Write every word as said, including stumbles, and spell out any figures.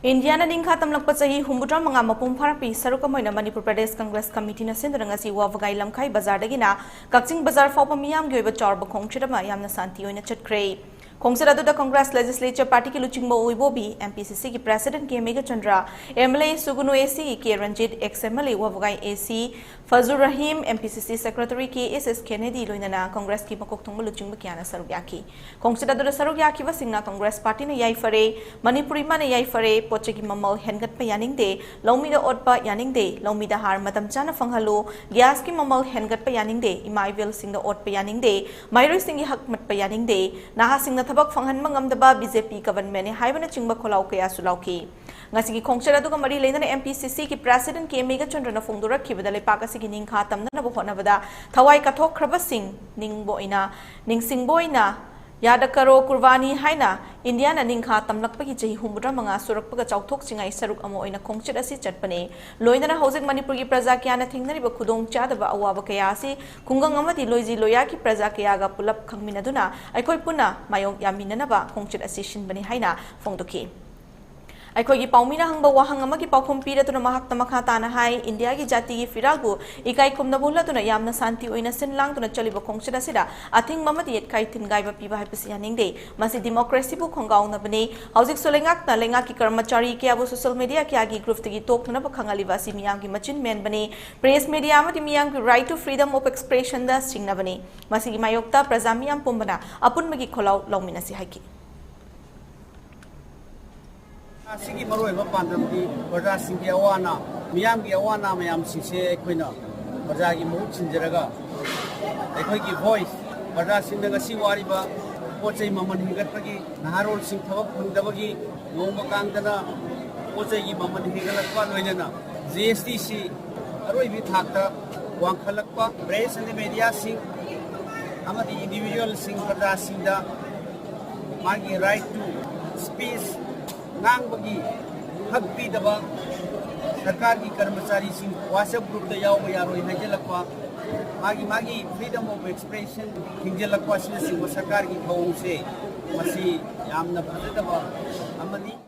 ꯏꯟꯗꯤꯌꯥꯅ ꯅꯤꯡꯈꯥ ꯇꯝꯂꯛꯄ ꯆꯍꯤ ꯍꯨꯝꯐꯨꯇꯔꯥ ꯃꯉꯥ ꯃꯄꯨꯡ ꯐꯥꯔꯛꯄꯒꯤ ꯁꯔꯨꯛ ꯑꯃ ꯑꯣꯏꯅ ꯃꯅꯤꯄꯨꯔ ꯄ꯭ꯔꯗꯦꯁ ꯀꯪꯒ꯭ꯔꯦꯁ ꯀꯃꯤꯇꯤꯅ ꯁꯤꯟꯗꯨꯅ ꯉꯁꯤ ꯋꯥꯕꯒꯥꯏ ꯂꯝꯈꯥꯏ ꯕꯖꯥꯔꯗꯒꯤꯅ ꯀꯛꯆꯤꯡ ꯕꯖꯥꯔ ꯐꯥꯎꯕ ꯃꯤꯌꯥꯝꯒꯤ ꯑꯣꯏꯕ ꯆꯥꯎꯔꯕ ꯈꯣꯡꯆꯠ ꯑꯃ ꯌꯥꯝꯅ ꯁꯥꯟꯇꯤ ꯑꯣꯏꯅ ꯆꯠꯈ꯭ꯔꯦ꯫ ꯈꯣꯡꯆꯠ ꯑꯗꯨꯗ ꯀꯪꯒ꯭ꯔꯦꯁ ꯂꯦꯖꯤꯁꯂꯦꯆꯔ ꯄꯥꯔꯇꯤꯒꯤ ꯂꯨꯆꯤꯡꯕ ꯑꯣꯏꯕꯣꯕꯤ, MPCCꯒꯤ ꯄ꯭ꯔꯦꯁꯤꯗꯦꯟꯠ ꯀꯦ ꯃꯦꯘꯆꯟꯗ꯭ꯔ, MLA ꯁꯨꯒꯨꯅꯨ ACꯒꯤ ꯀꯦ ꯔꯟꯖꯤꯠ, ex MLA ꯋꯥꯕꯒꯥꯏ AC ꯐꯖꯨꯔ ꯔꯍꯤꯝ, MPCC secretary ꯀꯦ ꯑꯦꯁ ꯑꯦꯁ ꯀꯦꯅꯦꯗꯤ ꯂꯣꯏꯅꯅ ꯀꯪꯒ꯭ꯔꯦꯁꯀꯤ ꯃꯀꯣꯛ ꯊꯣꯡꯕ ꯂꯨꯆꯤꯡꯕ ꯀꯌꯥꯅ ꯁꯔꯨꯛ ꯌꯥꯈꯤ꯫ ꯈꯣꯡꯆꯠ ꯑꯗꯨꯗ ꯁꯔꯨꯛ ꯌꯥꯈꯤꯕꯁꯤꯡꯅ ꯀꯪꯒ꯭ꯔꯦꯁ ꯄꯥꯔꯇꯤꯅ ꯌꯥꯏꯐꯔꯦ, ꯃꯅꯤꯄꯨꯔ ꯏꯃꯥꯅ ꯌꯥꯏꯐꯔꯦ, ꯄꯣꯠ ꯆꯩꯒꯤ ꯃꯃꯜ ꯍꯦꯟꯒꯠꯄ ꯌꯥꯅꯤꯡꯗꯦ, ꯂꯧꯃꯤꯗ ꯑꯣꯠꯄ ꯌꯥꯅꯤꯡꯗꯦ, ꯂꯧꯃꯤꯗ ꯍꯥꯔ ꯃꯇꯝ ꯆꯥꯅ ꯐꯪꯍꯜꯂꯨ, ꯒ꯭ꯌꯥꯁꯀꯤ ꯃꯃꯜ ꯍꯦꯟꯒꯠꯄ ꯌꯥꯅꯤꯡꯗꯦ, ꯏꯃꯥ ꯏꯕꯦꯜꯁꯤꯡꯗ ꯑꯣꯠꯄ ꯌꯥꯅꯤꯡꯗꯦ, ꯃꯍꯩꯔꯣꯏꯁꯤꯡꯒꯤ ꯍꯛ ꯃꯠꯄ ꯌꯥꯅꯤꯡꯗꯦ, ꯅꯍꯥꯁꯤꯡꯅ ꯊꯕꯛ ꯐꯪꯍꯟꯕ ꯉꯝꯗꯕ BJP governmentꯅꯤ ꯍꯥꯏꯕꯅꯆꯤꯡꯕ ꯈꯣꯜꯂꯥꯎ ꯀꯌꯥꯁꯨ ꯂꯥꯎꯈꯤ꯫ ꯉꯁꯤꯒꯤ ꯈꯣꯡꯆꯠ ꯑꯗꯨꯒ ꯃꯔꯤ ꯂꯩꯅꯅ MPCCꯒꯤ ꯄ꯭ꯔꯦꯁꯤꯗꯦꯟꯠ ꯀꯦ ꯃꯦꯘꯆꯟꯗ꯭ꯔꯅ ꯐꯣꯡꯗꯣꯔꯛꯈꯤꯕꯗ ꯂꯩꯄꯥꯛ ꯑꯁꯤꯒꯤ ꯅꯤꯡꯈꯥ ꯇꯝꯅꯅꯕ ꯍꯣꯠꯅꯕꯗ ꯊꯋꯥꯏ ꯀꯠꯊꯣꯛꯈ꯭ꯔꯕꯁꯤꯡ ꯅꯤꯡꯕ ꯑꯣꯏꯅ, ꯅꯤꯡꯁꯤꯡꯕ ꯑꯣꯏꯅ ꯌꯥꯗ ꯀꯔꯣ ꯀꯨꯔꯕꯥꯅꯤ ꯍꯥꯏꯅ ꯏꯟꯗꯤꯌꯥꯅ ꯅꯤꯡꯈꯥ ꯇꯝꯂꯛꯄꯒꯤ ꯆꯍꯤ ꯍꯨꯝꯐꯨꯇꯔꯥ ꯃꯉꯥ ꯁꯨꯔꯛꯄꯒ ꯆꯥꯎꯊꯣꯛꯆꯤꯡꯉꯥꯏ ꯁꯔꯨꯛ ꯑꯃ ꯑꯣꯏꯅ ꯈꯣꯡꯆꯠ ꯑꯁꯤ ꯆꯠꯄꯅꯤ꯫ ꯂꯣꯏꯅꯅ ꯍꯧꯖꯤꯛ ꯃꯅꯤꯄꯨꯔꯒꯤ ꯄ꯭ꯔꯖꯥ ꯀꯌꯥꯅ ꯊꯦꯡꯅꯔꯤꯕ ꯈꯨꯗꯣꯡꯆꯥꯗꯕ ꯑꯋꯥꯕ ꯀꯌꯥ ꯑꯁꯤ ꯈꯨꯡꯒꯪ ꯑꯃꯗꯤ ꯂꯣꯏꯖꯤ ꯂꯣꯌꯥꯒꯤ ꯄ꯭ꯔꯖꯥ ꯀꯌꯥꯒ ꯄꯨꯂꯞ ꯈꯪꯃꯤꯟꯅꯗꯨꯅ ꯑꯩꯈꯣꯏ ꯄꯨꯟꯅ ꯃꯥꯌꯣꯛ ꯌꯥꯃꯤꯟꯅꯅꯕ ꯈꯣꯡꯆꯠ ꯑꯁꯤ ꯁꯤꯟꯕꯅꯤ ꯍꯥꯏꯅ ꯐꯣꯡꯗꯣꯛꯈꯤ꯫ ꯑꯩꯈꯣꯏꯒꯤ ꯄꯥꯎꯃꯤꯅ ꯍꯪꯕ ꯋꯥꯍꯪ ꯑꯃꯒꯤ ꯄꯥꯎꯈꯨꯝ ꯄꯤꯔꯗꯨꯅ ꯃꯍꯥꯛꯅ ꯃꯈꯥ ꯇꯥꯅ ꯍꯥꯏ, ꯏꯟꯗꯤꯌꯥꯒꯤ ꯖꯥꯇꯤꯒꯤ ꯐꯤꯔꯥꯜꯕꯨ ꯏꯀꯥꯏ ꯈꯨꯝꯅꯕ ꯎꯠꯂꯗꯨꯅ ꯌꯥꯝꯅ ꯁꯥꯟꯇꯤ ꯑꯣꯏꯅ ꯁꯤꯟ ꯂꯥꯡꯗꯨꯅ ꯆꯠꯂꯤꯕ ꯈꯣꯡꯆꯠ ꯑꯁꯤꯗ ꯑꯊꯤꯡꯕ ꯑꯃꯗꯤ ꯌꯦꯠꯈꯥꯏ ꯊꯤꯟꯒꯥꯏꯕ ꯄꯤꯕ ꯍꯥꯏꯕꯁꯤ ꯌꯥꯅꯤꯡꯗꯦ꯫ ꯃꯁꯤ democracyꯕꯨ ꯈꯣꯡꯒꯥꯎꯅꯕꯅꯤ꯫ ꯍꯧꯖꯤꯛꯁꯨ ꯂꯩꯉꯥꯛꯅ ꯂꯩꯉꯥꯛꯀꯤ ꯀꯔꯃꯆꯥꯔꯤ ꯀꯌꯥꯕꯨ social media ꯀꯌꯥꯒꯤ groupꯇꯒꯤ ꯇꯣꯛꯅꯅꯕ ꯈꯪꯍꯜꯂꯤꯕ ꯑꯁꯤ ꯃꯤꯌꯥꯝꯒꯤ ꯃꯆꯤꯟ ꯃꯦꯟꯕꯅꯤ꯫ Press media ꯑꯃꯗꯤ ꯃꯤꯌꯥꯝꯒꯤ right to freedom of expressionꯗ ꯆꯤꯡꯅꯕꯅꯤ꯫ ꯃꯁꯤꯒꯤ ꯃꯥꯌꯣꯛꯇ ꯄ꯭ꯔꯖꯥ ꯃꯤꯌꯥꯝ ꯄꯨꯝꯕꯅ ꯑꯄꯨꯟꯕꯒꯤ ꯈꯣꯜꯂꯥꯎ ꯂꯧꯃꯤꯟꯅꯁꯤ ꯍꯥꯏꯈꯤ꯫ ꯑꯁꯤꯒꯤ ꯃꯔꯨꯑꯣꯏꯕ ꯄꯥꯟꯗꯝꯗꯤ ꯄ꯭ꯔꯖꯥꯁꯤꯡꯒꯤ ꯑꯋꯥ ꯑꯅꯥ, ꯃꯤꯌꯥꯝꯒꯤ ꯑꯋꯥ ꯑꯅꯥ ꯃꯌꯥꯝꯁꯤꯡꯁꯦ ꯑꯩꯈꯣꯏꯅ ꯄ꯭ꯔꯖꯥꯒꯤ ꯃꯍꯨꯠ ꯁꯤꯟꯖꯔꯒ ꯑꯩꯈꯣꯏꯒꯤ voice, ꯄ꯭ꯔꯖꯥꯁꯤꯡꯅ ꯉꯁꯤ ꯋꯥꯔꯤꯕ ꯄꯣꯠ ꯆꯩ ꯃꯃꯜ ꯍꯦꯟꯒꯠꯄꯒꯤ, ꯅꯍꯥꯔꯣꯜꯁꯤꯡ ꯊꯕꯛ ꯐꯪꯗꯕꯒꯤ, ꯅꯣꯡꯃ ꯀꯥꯡꯗꯅ ꯄꯣꯠ ꯆꯩꯒꯤ ꯃꯃꯜ ꯍꯦꯟꯒꯠꯂꯛꯄ, ꯂꯣꯏꯅꯅ GSTꯁꯤ ꯑꯔꯣꯏꯕꯤ ꯊꯥꯛꯇ ꯋꯥꯡꯈꯠꯂꯛꯄ, press and mediaꯁꯤꯡ ꯑꯃꯗꯤ individualꯁꯤꯡ, ꯄ꯭ꯔꯖꯥꯁꯤꯡꯗ ꯃꯥꯒꯤ right to speech, ꯉꯥꯡꯕꯒꯤ ꯍꯛ ꯄꯤꯗꯕ, ꯁꯔꯀꯥꯔꯒꯤ ꯀꯔꯃꯆꯥꯔꯤꯁꯤꯡ WhatsApp groupꯇ ꯌꯥꯎꯕ ꯌꯥꯔꯣꯏ ꯍꯥꯏꯖꯤꯜꯂꯛꯄ, ꯃꯥꯒꯤ ꯃꯥꯒꯤ freedom of expression ꯊꯤꯡꯖꯤꯜꯂꯛꯄ ꯑꯁꯤꯅꯆꯤꯡꯕ ꯁꯔꯀꯥꯔꯒꯤ ꯊꯧꯑꯣꯡꯁꯦ ꯃꯁꯤ ꯌꯥꯝꯅ ꯐꯖꯗꯕ ꯑꯃꯅꯤ꯫